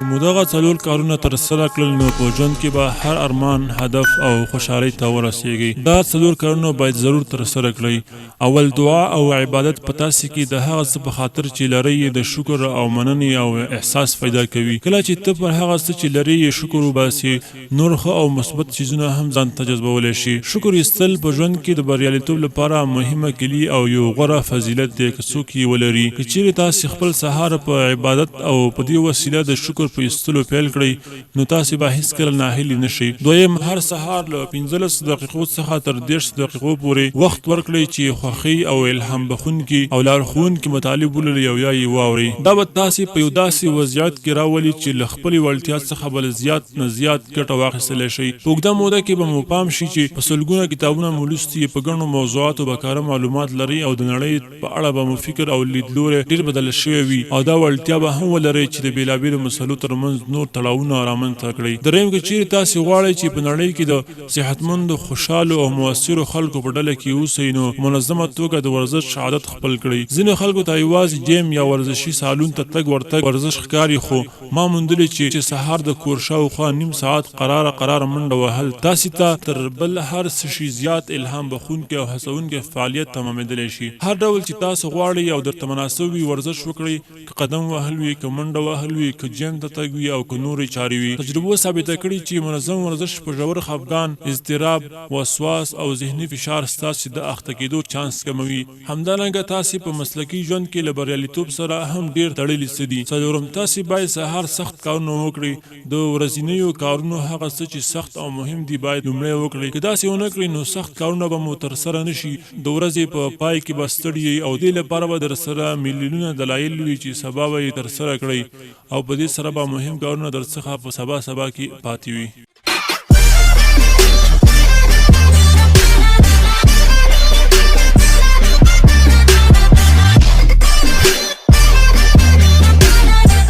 که مو دغه څلور کارونه ترسره کړل نو په ژوند کې به هر ارمان، هدف او خوشحالۍ ته ورسیږئ. دا څلور کارونه باید ضرور ترسره کړئ. اول، دعا او عبادت په تاسې کې د هغه څه په خاطر چې لرئ یې د شکر او مننې او احساس پیدا کوي. کله چې ته پر هغه څه چې لرې یې شکر وباسې نور ښه او مثبت څیزونه هم ځان ته جذبولی شې. شکر ایستل په ژوند کې د بریالیتوب لپاره مهمه کلي او یو غوره فضیلت دی که څوک یې ولري. که چیرې تاسې خپل سهار په عبادت او په دې وسیله د شکر په ایستلو پیل کړئ نو تاسې به هیڅکله ناهیلي نه شئ. دویم، هر سهار له 15 دقیقو څخه تر 30 دقیقو پورې وخت ورکړئ چې خوښي او الهام بښونکي او لارښوونکي مطالب ولولئ او یا یې واورئ. دا به تاسې په یو داسې وضعیت کې راولي چې له خپلې وړتیا څخه به له زیات نه زیات ګټه واخیستلی شئ. په اوږده موده کې به مو پام شي چې په سلګونه کتابونه مو لوستي، په ګڼو موضوعاتو به کره معلومات لرئ او د نړۍ په اړه به مو فکر او لیدلوری ډېر بدل شوی وي او دا وړتیا به هم ولرئ چې د بېلابېلو مسئلو تر منځ نور تړاوونه رامنځ ته کړئ. درېیم، که چېرې تاسې غواړئ چې په نړۍ کې د صحتمندو، خوشحالو او مؤثرو خلکو په ډله کې اوسئ نو په منظمه توګه د ورزش عادت خپل کړئ. ځینو خلکو ته یوازې جېم یا ورزشي سالون ته تګ ورتګ ورزش ښکاري خو ما موندلې چې سهار د کور شاوخوا نیم ساعت قراره قراره منډه وهل تاسې ته تر بل هر څه شي زیات الهام بښونکی او هڅوونکی فعالیت تمامېدلی شي. هر ډول چې تاسو غواړئ او درته مناسب وي ورزش وکړئ، که قدم وهل وي، که منډه وهل وي، که جیم ته تګ وي او که نورې چارې وي. تجربو ثابته کړې چې منظم ورزش په ژور خفګان، اضطراب، وسواس او ذهني فشار ستاسې د اخته کېدو چانس کموي. همدارنګه تاسې په مسلکي ژوند کې له بریالیتوب سره هم ډېر تړلي څه دي. څلورم، تاسې باید سهار سخت کارونه وکړئ. د ورځینیو کارونو هغه څه چې سخت او مهم دي باید لومړی وکړئ. که داسې ونه کړئ نو سخت کارونه به مو ترسره نه شي، د ورځې په پای کې به ستړي یئ او دې لپاره به درسره میلیونونه دلایل وي چې سبا به یې ترسره کړئ او په دې سره به مهم کارونه درڅخه په سبا سبا کې پاتې وي.